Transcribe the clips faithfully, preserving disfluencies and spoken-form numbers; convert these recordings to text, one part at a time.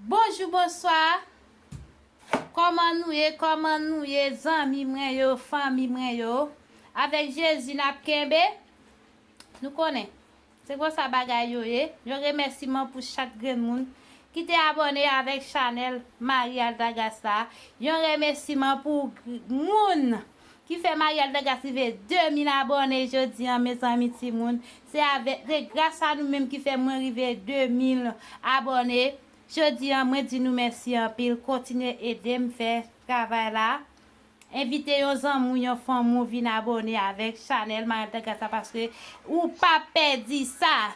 Bonjou, bonswa. Kòman nou ye? Kòman nou ye, zanmi mwen yo, fanmi mwen yo? Avèk Jezi n ap kenbe. Nou konnen, se konsa bagay yo ye. Yon remèsiman pou chak grenn moun ki te abòne avèk chanèl Marie Altagrace la. Yon remèsiman pou moun ki fè Marie Altagrace rive de mil abòne jodi an, mezanmi timoun. Se avèk, se gras a nou menm ki fè mwen rive de mil abòne. Jodi an, mwen di nou mèsi anpil. Kontinye ede m fè travay la. Envite yon zanmi w, yon fanmi w vin abòne avèk chanèl Marie Altagrace la, paske ou p ap pèdi sa.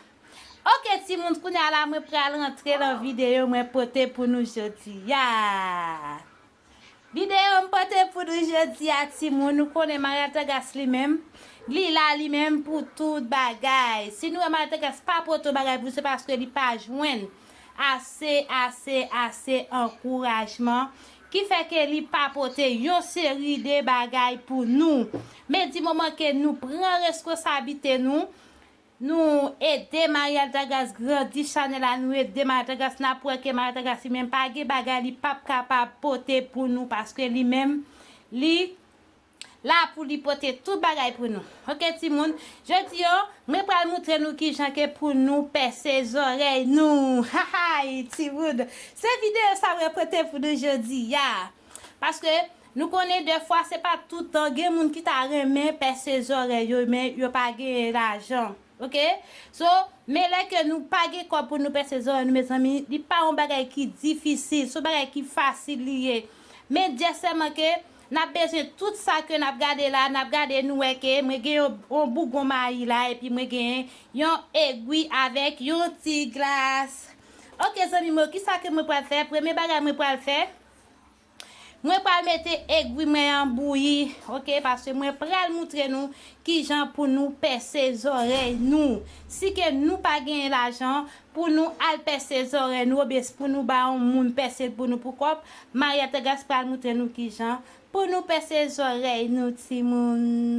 Oke, timoun, kounye a la, mwen pral rantre nan videyo mwen pote pou nou jodi a. Videyo m pote pou nou jodi a, timoun, nou konnen Marie Altagrace li menm, li la li menm pou tout bagay. Si nou wè Marie Altagrace pa pote yon bagay pou nou, se paske li pa jwenn ase, ase, ase ankourajman ki fè ke li pa pote yon seri de bagay pou nou. Men di moman ke nou pran reskonsablite nou, nou ede Marie Altagrace grandi chanèl la, nou ede Marie Altagrace, n ap wè ke Marie Altagrace li menm pa gen bagay li p ap kapab pote pou nou, paske li menm, li la pou li pote tout bagay pou nou. Oke, timoun, jodi yo, mwen pral moutre nou kijan ke pou nou pèse zòrèy nou. Hahay, timoun, se videyo sa mwen pote pou nou jodi a. Paske nou konnen defwa se pa tout tan gen moun ki ta renmen pèse zòrèy yo, men yo pa genyen lajan. Oke? So, men lè ke nou pa gen kòb pou nou pèse zòrèy nou, mezanmi, li pa yon bagay ki difisil, se yon bagay ki fasil li ye. Men djèsèman ke n ap bezwen tout sa ke n ap gade la, n ap gade nou wè ke mwen gen yon, yon bougon mayi la, epi mwen gen yon egwi avèk yon ti glas. Oke, zanmi mwen, kisa ke mwen pral fè? Premye bagay mwen pral fè, mwen pral mete egwi mwen an bouyi, oke, paske mwen pral moutre nou kijan pou nou pèse zòrèy nou. Si ke nou pa genyen lajan pou nou al pèse zòrèy nou, oubyen pou nou ba yon moun pèse l pou nou pou kòb, Marie Altagrace pral moutre nou kijan pou nou pèse zòrèy nou, timoun.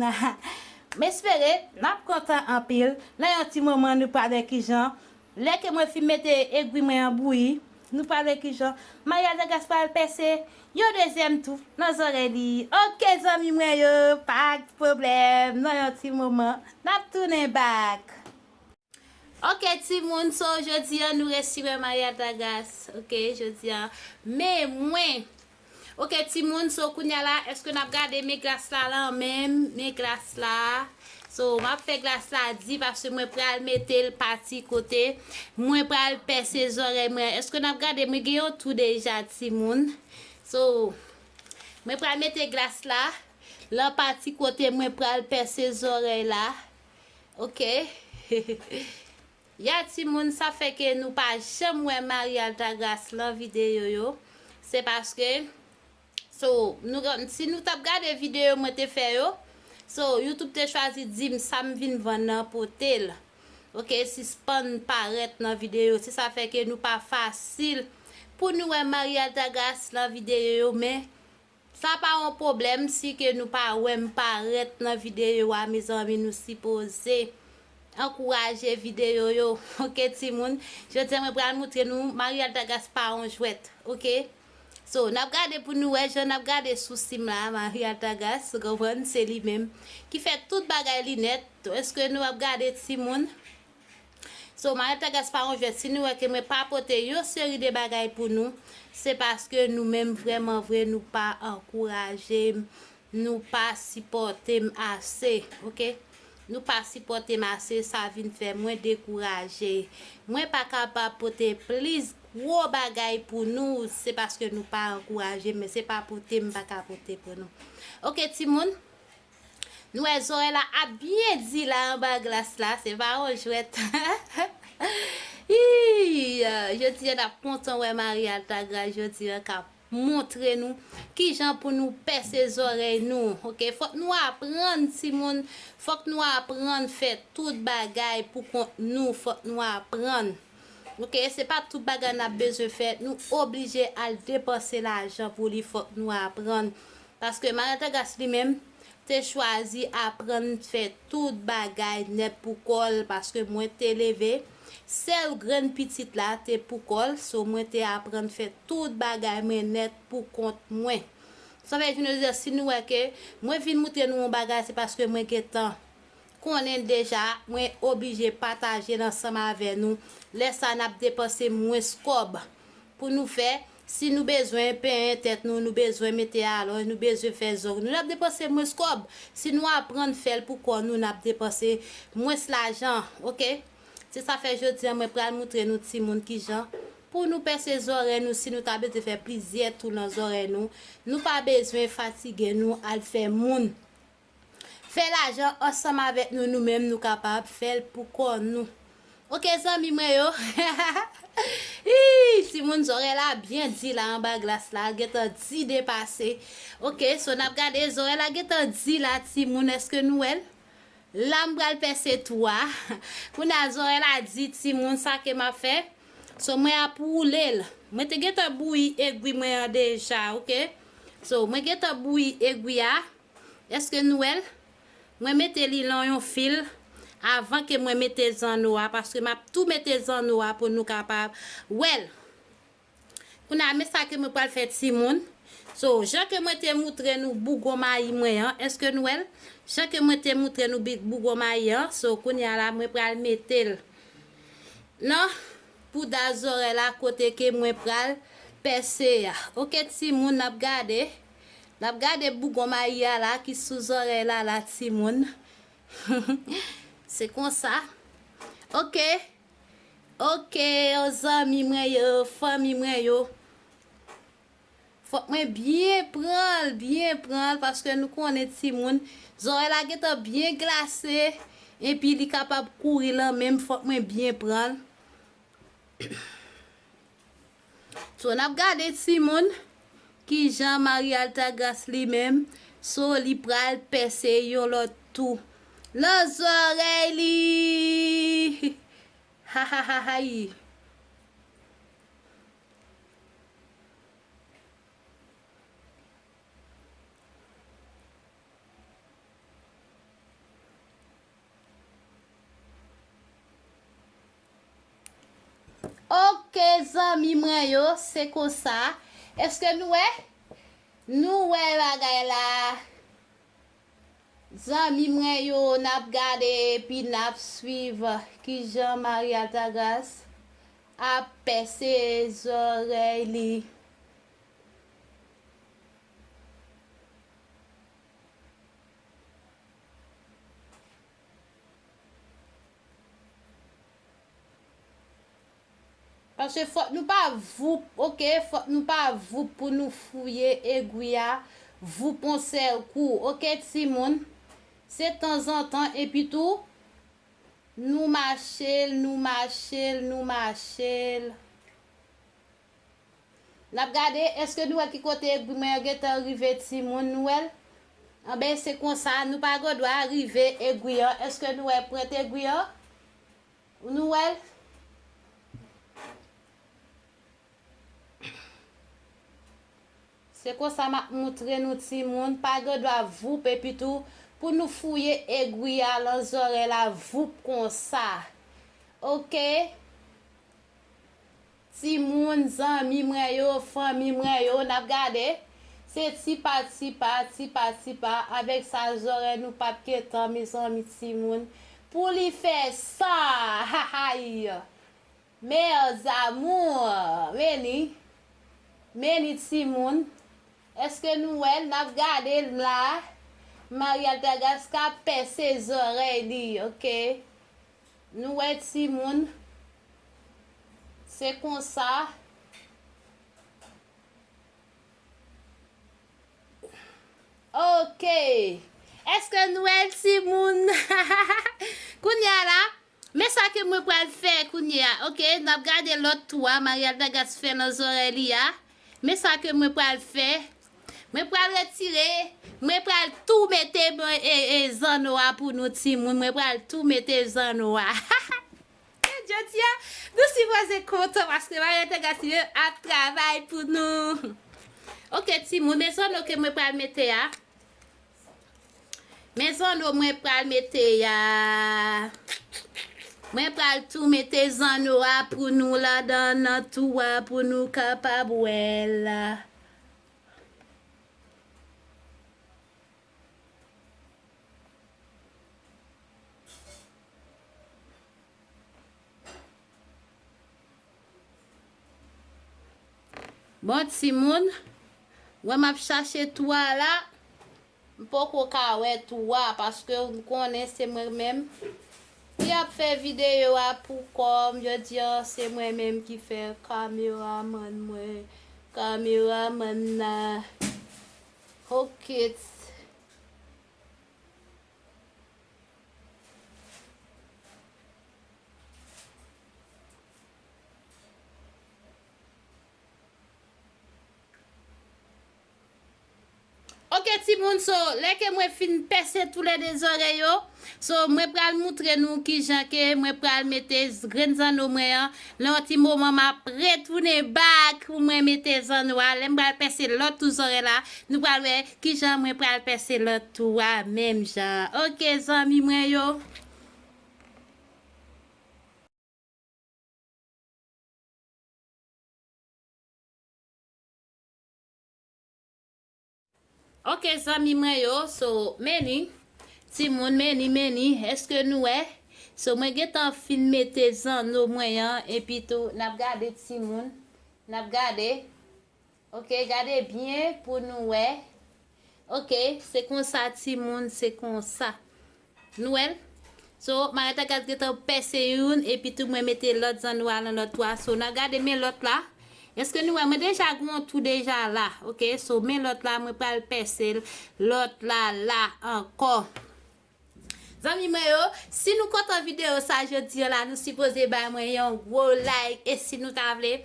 M espere n ap kontan anpil. Nan yon ti moman, nou pral wè kijan. Lè ke mwen fin mete egwi mwen an bouyi, nou pral wè kijan Marie Altagrace pral pèse yon dezyèm tou nan zòrèy li. Oke, zanmi mwen yo, pa gen pwoblèm. Nan yon ti moman, n ap tounen back. Oke, timoun, so jodi an nou resi wè Marie Altagrace. Oke, jodi an. Men mwen, oke, timoun, so kounye a la, èske n ap gade men glas la, la menm, men glas la? So, m ap fè glas la di paske mwen pral mete l pati kote mwen pral pèse zòrèy mwen. Èske n ap gade? Mwen gen yon tou deja, timoun. So, mwen pral mete glas la lan pati kote mwen pral pèse zòrèy la. Oke. Ya, timoun, sa fè ke nou pa janm wè Marie Altagrace lan videyo yo. Se paske, so, nou, si nou t ap gade videyo mwen te fè yo, so, YouTube te chwazi di m sa m vin vann nan pote l. Oke, sispann parèt nan videyo. Se sa fè ke nou pa fasil pou nou wè Marie Altagrace lan videyo yo, men sa pa yon pwoblèm si ke nou pa wè m parèt nan videyo a, mezanmi, nou sipoze ankouraje videyo yo. Oke, timoun? Jodi a, mwen pral moutre nou, Marie Altagrace pa yon jwèt, oke? So, n ap gade pou nou wè jan n ap gade sousi m la, Marie Altagrace, ou konprann? Se li menm ki fè tout bagay li nèt. Èske nou ap gade, timoun? So, Marie Altagrace pa yon jwèt. Si nou wè ke mwen pa pote yon seri de bagay pou nou, se paske nou menm vrèman vre, nou pa ankouraje m, nou pa sipòte m ase, oke? Nou pa sipòte m ase, sa vin fè mwen dekouraje. Mwen pa kapab pote plis gwo bagay pou nou, se paske nou pa ankouraje m, men se pa pote m pa ka pote pou nou. Oke, timoun? Nou wè zòrèy la ap byen di la anba glas la, se pa yon jwèt. Ii, jodi a n ap kontan wè Marie Altagrace jodi a k ap montre nou kijan pou nou pèse zòrèy nou. Oke, fòk nou aprann, timoun, fòk nou aprann fè tout bagay pou kont nou, fòk nou aprann. Oke, se pa tout bagay n ap bezwen fè, nou oblije al depanse lajan pou li, fòk nou aprann. Paske Marie Altagrace li menm te chwazi aprann fè tout bagay nèt pou kò l, paske mwen te leve, Sèl grenn pitit la te pou kò l, so mwen te aprann fè tout bagay mwen nèt pou kont mwen. Sa fè jodi a, si nou wè ke mwen vin moutre nou yon bagay, se paske mwen gentan konnen deja, mwen oblije pataje l ansanm avè nou. Lè sa, n ap depanse mwens kòb pou nou fè. Si nou bezwen penyen tèt nou, nou bezwen mete alòj, nou bezwen fè zong nou, n ap depanse mwens kòb. Si nou aprann fè l pou kò nou, n ap depanse mwens lajan, oke? Se sa fè jodi a, mwen pral moutre nou timoun kijan pou nou pèse zòrèy nou, si nou ta bezwen fè plizyè tou nan zòrèy nou, nou pa bezwen fatige nou al fè moun. Fè lajan ansanm avèk nou, nou menm nou kapab fè l pou kò nou. Oke, zanmi mwen yo. Ih, timoun, zòrèy la byen di la anba glas la, gentan di depase. Oke, so n ap gade, zòrèy la gentan di la, timoun, èske nou wè l? La m pral pèse tou a. Kounye a, zòrèy la di, timoun, sa ke m ap fè. So, mwen ap woule l. Mwen te gentan bouyi egwi mwen an deja, oke? So, mwen gentan bouyi egwi a. Èske nou wè l? Mwen mete li nan yon fil avan ke mwen mete zanno a, paske m ap tou mete zanno a pou nou kapab wè l. Kounye a, men sa ke mwen pral fè timoun. So, jan ke mwen te moutre nou bougon mayi mwen an, èske nou wè l? Jan ke mwen te moutre nou bi-, bougon mayi an, so, kounye a la, mwen pral mete l nan pouda zòrèy la kote ke mwen pral pèse a. Oke, timoun, n ap gade. N ap gade bougon mayi a la ki sou zòrèy la la, timoun. Se konsa. Oke. Oke, zanmi mwen yo, fanmi mwen yo. Fòk mwen byen pran l, byen pran l, paske nou konnen timoun, zòrèy la gentan byen glase, epi li kapab kouri lan men m, fòk mwen byen pran l. So, n ap gade timoun, kijan Marie Altagrace li menm, so, li pral pèse yon lòt tou nan zòrèy li. Ha, ha, ha, ha, yi. Oke, zanmi mwen yo, se konsa. Èske nou wè? Nou wè bagay la. Zanmi mwen yo, n ap gade epi n ap swiv kijan Marie Altagrace ap pèse zòrèy li. Paske fòk nou pa voup, oke? Fòk nou pa voup pou nou fouye egwi a, voup on sèl kou, oke, timoun? Se tanzantan, epi tou, nou mache l, nou mache l, nou mache l. N ap gade, èske nou wè ki kote egwi mwen an gentan rive, timoun, nou wè l? Anben, se konsa, nou pa gen dwa rive egwi an. Èske nou wè pwent egwi an? Nou wè l? Se konsa m ap moutre nou timoun, pa gen dwa voup epi tou pou nou fouye egwi a lan zòrèy la voup konsa. Oke? Timoun, zanmi mwen yo, fanmi mwen yo, n ap gade. Se ti pa, ti pa, ti pa, ti pa, avèk sa zòrèy nou p ap gentan, mezanmi timoun. Pou li fè sa, hayay! Mes amours, men li, men li timoun. Èske nou wè l? N ap gade l la. Marie Altagrace ka pèse zòrèy li, oke? Nou wè timoun. Se konsa. Oke. Èske nou wè l, timoun? Kounye a la, men sa ke mwen pral fè kounye a, oke? N ap gade lòt tou a, Marie Altagrace fè nan zòrèy li a. Men sa ke mwen pral fè. Mwen pral retire, mwen pral tou mete, e, e, zanno a pou nou, timoun. Mwen pral tou mete zanno a. Jodi a, nou sipoze kontan paske Marie Altagrace ap travay pou nou. Oke, timoun, men zanno ke mwen pral mete a. Men zanno mwen pral mete a. Mwen pral tou mete zanno a pou nou ladan nan tou a pou nou kapab wè l. Bon, timoun, mwen m ap chache tou a la. M poko ka wè tou a, paske m konnen se mwen menm ki ap fè videyo a pou kò m. Jodi a, se mwen menm ki fè kameramann mwen, kameramann nan. Ok. Ok, timoun, so, lè ke mwen fin pèse toulède zòrèy yo, so, mwen pral moutre nou kijan ke mwen pral mete z-, grenn zanno mwen an. Nan yon ti moman, m ap retounen back pou mwen mete zanno a. Lè m pral pèse lòt tou zòrèy la, nou pral wè kijan mwen pral pèse lòt tou a, menm jan. Ok, zanmi mwen yo. Ok, zanmi mwen yo, so, meni, timoun, meni, meni, èske nou wè? So, mwen gentan fin mete zanno mwen an, epi tou, n ap gade timoun, n ap gade. Ok, gade byen pou nou wè. Ok, se konsa, timoun, se konsa. Nou wè l? So, Mariette Lagarce gentan pèse youn, epi tou mwen mete lòt zanno a nan lòt tou a. So, n a gade men lòt la. Èske nou wè? Mwen deja gen yon tou deja la. Ok, so, men lòt la, mwen pral pèse l lòt la, la ankò. Zanmi mwen yo, si nou kontan videyo sa jodi a la, nou sipoze bay mwen yon gwo like. E si nou ta vle,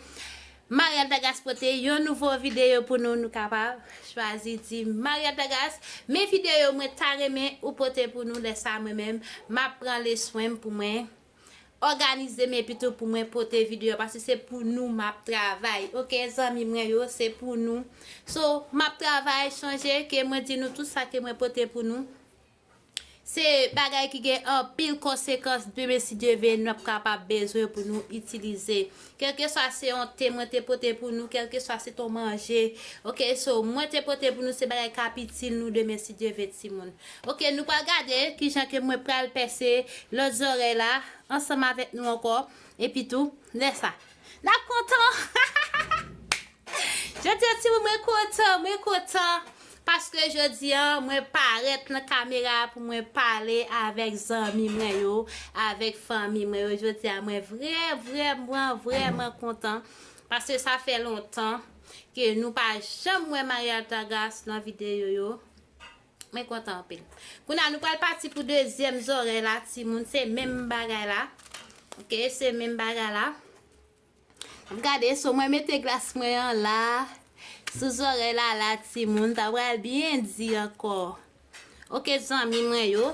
Mariette Lagarce pote yon nouvo videyo pou nou, nou kapab chwazi di Mariette Lagarce. Men videyo mwen ta renmen ou pote pou nou, lè sa mwen menm, m ap pran le swen m pou mwen òganize m epi tou pou mwen pote videyo, paske se pou nou m ap travay. Ok, zanmi mwen yo, se pou nou. So, m ap travay, sonje ke mwen di nou tout sa ke mwen pote pou nou. Se bagay ki gen anpil konsekans demen, si Dye vle, n ap kapab bezwen pou nou itilize. Kèlkeswa se yon te mwen te pote pou nou, kèlkeswa se ton manje. Ok, so, mwen te pote pou nou, se bagay k ap itil nou demen, si Dye vle, timoun. Ok, nou pral gade kijan ke mwen pral pèse lòt zòrèy la ansanm avèk nou ankò. Epi tou, lè sa, n ap kontan. Jodi a, timoun, mwen kontan, mwen kontan. Paske jodi a, mwen parèt nan kamera pou mwen pale avèk zanmi mwen yo, avèk fanmi mwen yo. Jodi a, mwen vrè, vrèman, vrèman kontan. Paske sa fè lontan ke nou pa janm wè Mariette Lagarce nan videyo yo. Mwen kontan anpil. Kounye a, nou pral pati pou dezyèm zòrèy la, timoun. Se menm bagay la. Ok, se menm bagay la. N ap gade, so mwen mete glas mwen an la. Sou zòrèy la, la, timoun. Sa pral byen di ankò. Ok, zanmi mwen yo.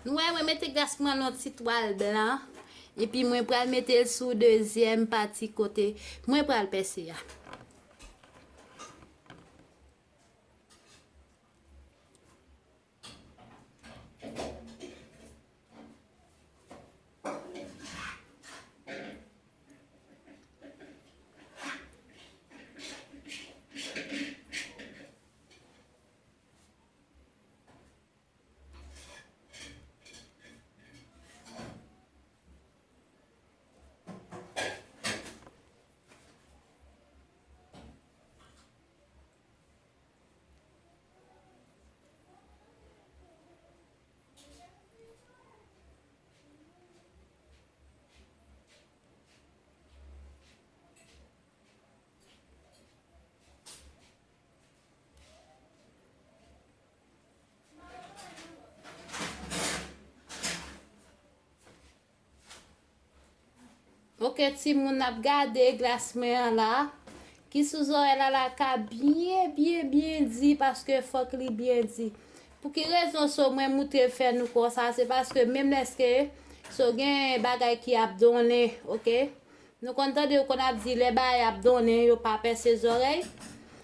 Nou wè, mwen mete glas mwen nan ti twal blan. Epi mwen pral mete l sou dezyèm pati kote mwen pral pèse a. Ok, timoun, n ap gade glas mwen an la. Ki sou zòrèy la, la ka byen, byen, byen di, paske fòk li byen di. Pou ki rezon so mwen moutre fè nou konsa? Se paske menm lèske so gen bagay ki ap donnen, ok? Nou konn tande yo konn ap di lè bagay ap donnen, yo pa pèse zòrèy.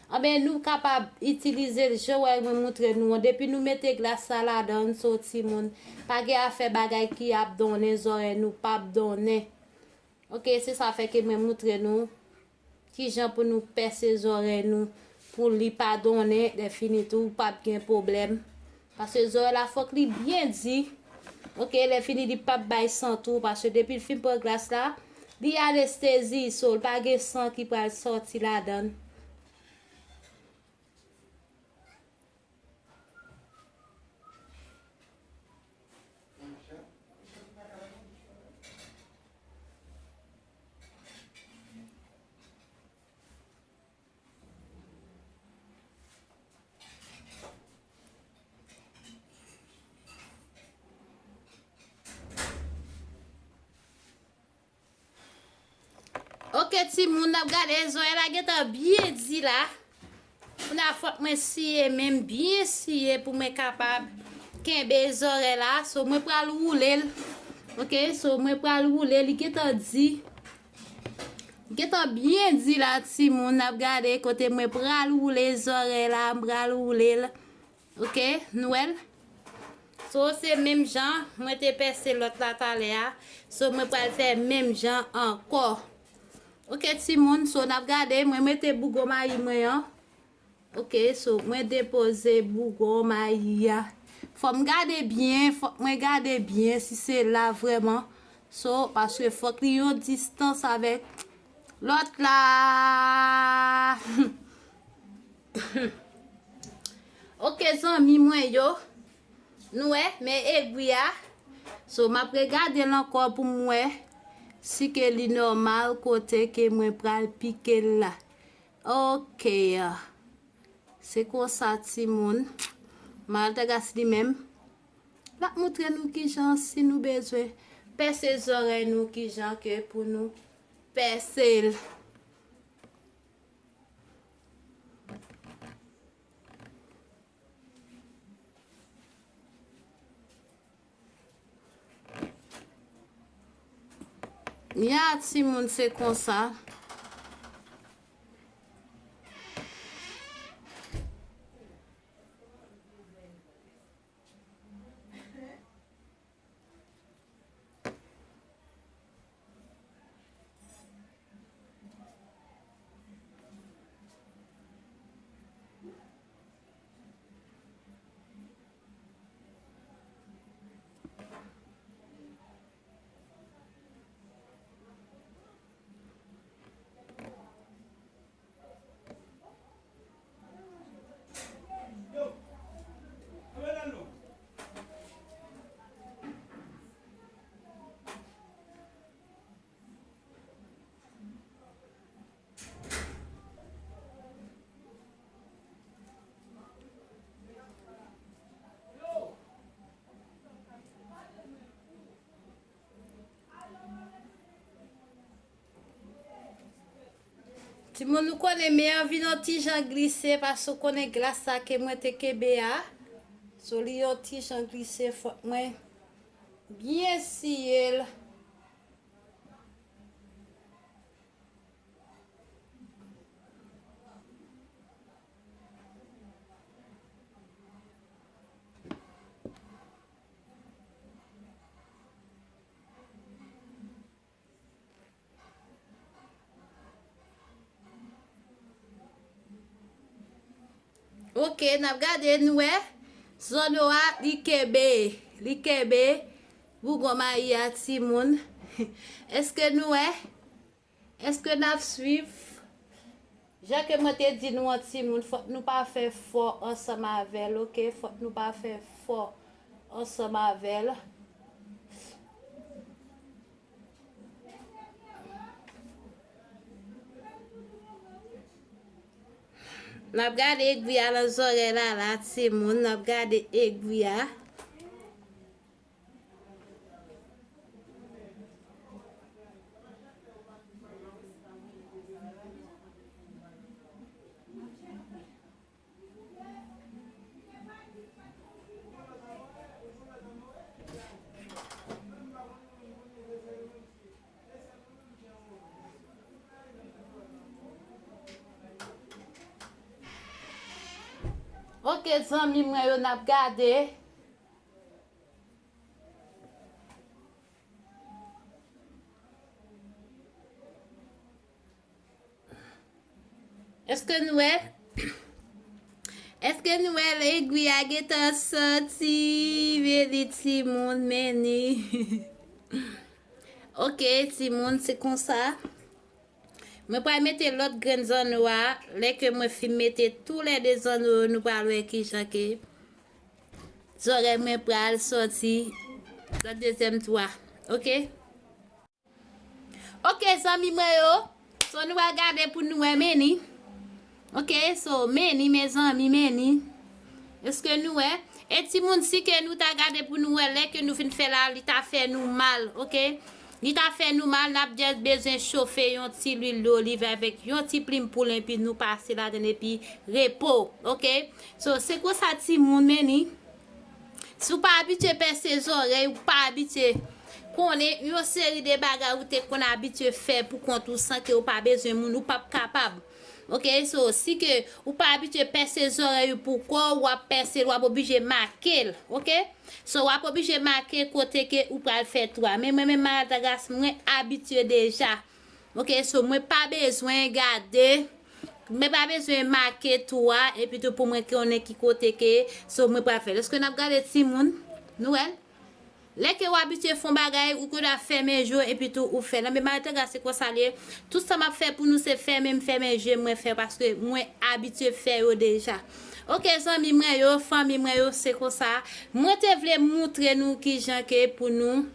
Anben, nou kapab itilize l jan w wè mwen montre nou an. Depi nou mete glas la ladan l, so timoun, pa gen afè bagay ki ap donnen zòrèy nou, p ap donnen. Oke, se sa fè ke mwen montre nou kijan pou nou pèse zòrèy nou, pou li pa donnen, lè fini tou, p ap gen pwoblèm. Paske zòrèy la fòk li byen di. Oke, lè fini li p ap bay san tou, paske depi l fin pran glas la, li anestezi, so l pa gen san ki pral sòti ladan l. Oke, timoun, n ap gade, zòrèy la gentan byen di la. Kounye a fòk mwen siye men m, byen siye pou mwen kapab kenbe zòrèy la. So, mwen pral woule l. Oke, so, mwen pral woule l, li gentan di. Li gentan byen di la, timoun, n ap gade kote mwen pral woule zòrèy la, m pral woule l. Oke, nou wè l? So, se menm jan mwen te pèse lòt la talè a. So, mwen pral fè menm jan ankò. Oke, timoun, so, n ap gade, mwen mete bougon mayi mwen an. Oke, so, mwen depoze bougon mayi a. Fò m gade byen, fòk mwen gade byen si se la vrèman. So, paske fòk li yon distans avèk lòt la. Oke, zanmi mwen yo, nou wè, men egwi a. So, m ap regade l ankò pou m wè si ke li nòmal kote ke mwen pral pike l la. Oke. Se konsa, timoun. Maltagas li menm, l ap montre nou kijan si nou bezwen pèse zòrèy nou, kijan ke pou nou pèse l. Ya, timoun, se konsa. Timoun, nou konnen men an vin yon ti jan glise, paske w konnen glas sa ke mwen te kenbe a. So, li yon ti jan glise, fòk mwen byen siye l. Oke, n ap gade, nou wè. Zòn yo a, li kenbe, li kenbe bougon mayi a, timoun. Èske nou wè? Èske n ap swiv? Jan ke mwen te di nou an, timoun, fòk nou pa fè fò ansanm avè l, oke? Fòk nou pa fè fò ansanm avè l. N ap gade egwi a nan zòrèy la, la, timoun. N ap gade egwi a. Zanmi mwen yo, n ap gade. Èske nou wè? Èske nou wè legwi a gentan soti? Vini timoun, meni. Ok, timoun, se konsa. Mwen pral mete lòt grenn zanno a. Lè ke mwen fin mete toulède zanno yo, nou pral wè kijan ke zòrèy mwen pral sòti nan dezyèm tou a. Ok? Ok, zanmi mwen yo. So, nou pral gade pou nou wè meni. Ok, so, meni, mezanmi, meni. Èske nou wè? E timoun, si ke nou ta gade pou nou wè, lè ke nou fin fè la, li ta fè nou mal, ok? Li ta fè nou mal, n ap just bezwen chofe yon ti lwil doliv avèk yon ti plim poul, epi nou pase ladann, epi repo, ok? So, se konsa timoun, meni. Si w pa abitye pèse zòrèy, ou pa abitye konnen yon seri de bagay ou te konn abitye fè pou kont ou san ke ou pa bezwen moun, ou p ap kapab. Ok, so, si ke ou pa abitye pèse zòrèy ou pou kò w, w ap pèse l, w ap oblije make l, ok? So, w ap oblije make kote ke ou pral fè tou a. Men mwen menm, Maria Altagrace, mwen abitye deja. Ok, so, mwen pa bezwen gade, mwen pa bezwen make tou a, epi tou pou mwen konnen ki kote ke, so, mwen pral fè l. Èske n ap gade timoun? Nou wè l? Lè ke w abitye fè yon bagay, ou konn ap fèmen je w, epi tou ou fè l. Men Maria Altagrace, se konsa l ye. Tout sa m ap fè pou nou, se fèmen m fèmen je mwen fè, paske mwen abitye fè yo deja. Ok, zanmi mwen yo, fanmi mwen yo, se konsa. Mwen te vle moutre nou kijan ke pou nou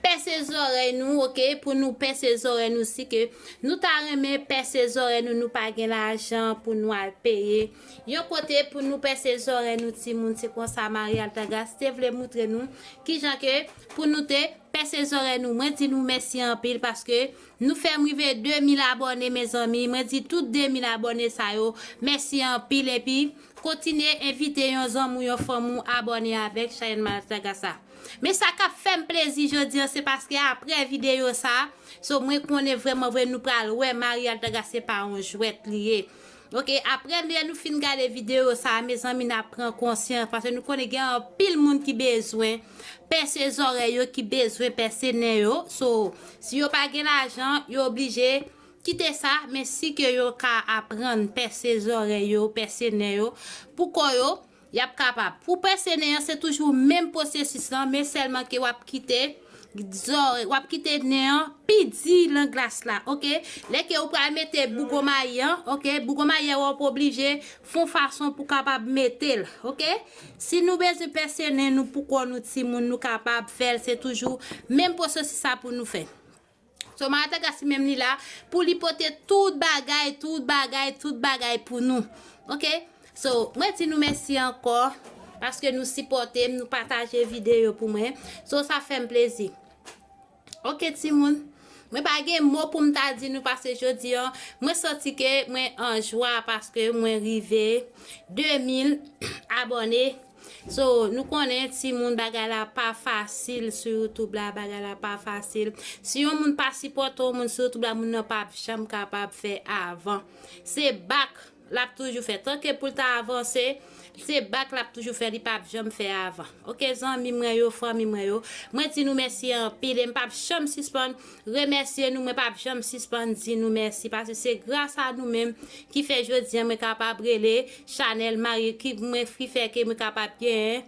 pèse zòrèy nou, ok? Pou nou pèse zòrèy nou, si ke nou ta renmen pèse zòrèy nou, nou pa gen lajan pou nou al peye yon kote pou nou pèse zòrèy nou, timoun. Se konsa Maria Altagrace te vle moutre nou kijan ke pou nou te pèse zòrèy nou. Mwen di nou mèsi anpil paske nou fè m rive de mil abòne, mezanmi. Mwen di tout de mil abòne sa yo, mèsi anpil. Epi, kontinye envite yon zanmi w, yon fanmi w abòne avèk chanèl Maria Altagrace sa. Men sa k ap fè m plezi jodi a, se paske apre videyo sa, so mwen konnen vrèman vre nou pral wè Maria Altagrace se pa yon jwèt li ye. Ok, apre lè nou fin gade videyo sa, mezanmi, n ap pran konsyans, paske nou konnen gen anpil moun ki bezwen pèse zòrèy yo, ki bezwen pèse nen yo. So, si yo pa gen lajan, yo oblije kite sa, men si ke yo ka aprann pèse zòrèy yo, pèse nen yo, pou kò yo, y ap kapab. Pou pèse nen an, se toujou menm pwosesis lan, men sèlman ke w ap kite zò-, w ap kite nen an pi di nan glas la, ok? Lè ke ou pral mete bougon mayi an, ok? Bougon mayi an, w ap oblije fè yon fason pou kapab mete l, ok? Si nou bezwen pèse nen nou pou kò nou timoun, nou kapab fè l, se toujou menm pwosesis sa pou nou fè. So, Maria Altagrace menm li la pou li pote tout bagay, tout bagay, tout bagay pou nou. Ok? So, mwen di nou mèsi ankò paske nou sipòte m, nou pataje videyo pou mwen. So, sa fè m plezi. Ok, timoun. Mwen pa gen mo pou m ta di nou paske jodi a, mwen santi ke mwen an jwa paske mwen rive de mil abòne. So, nou konnen timoun, bagay la pa fasil sou YouTube la, bagay la pa fasil. Si yon moun pa sipòte yon moun sou YouTube la, moun nan p ap janm kapab fè avan. Se bak l ap toujou fè. Tanke pou l ta avanse, se bak l ap toujou fè, li p ap janm fè avan. Ok, zanmi mwen yo, fanmi mwen yo, mwen di nou mèsi anpil e m p ap janm sispann remèsye nou, mwen p ap janm sispann di nou mèsi, paske se gras a nou menm ki fè jodi a mwen kapab rele chanèl Marie, ki mwen, ki fè ke mwen kapab genyen,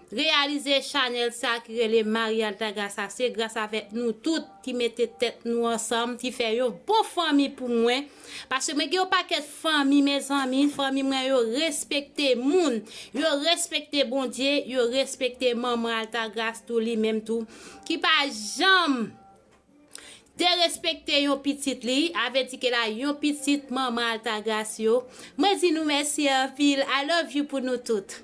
reyalize chanèl sa ki rele Marie Altagrace sa. Se gras avèk nou tout ki mete tèt nou ansanm, ki fè yon bon fanmi pou mwen. Paske mwen gen yon pakèt fanmi, mezanmi, fanmi mwen yo respekte moun, yo respekte Bondye, yo respekte manman Altagrace tou, li menm tou, ki pa janm derespekte yon pitit li, avèdi ke la yon pitit manman Altagrace yo. Mwen di nou mèsi anpil. I love you pou nou tout.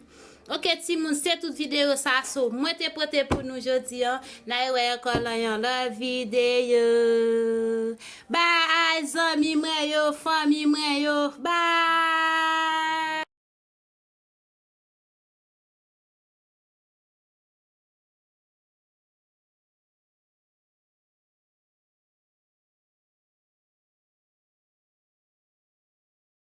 Ok, timoun, se tout videyo sa, so, mwen te pote pou nou jodi a. N a wè ankò nan yon lòt videyo. Bye, zanmi mwen yo, fanmi mwen yo. Bye!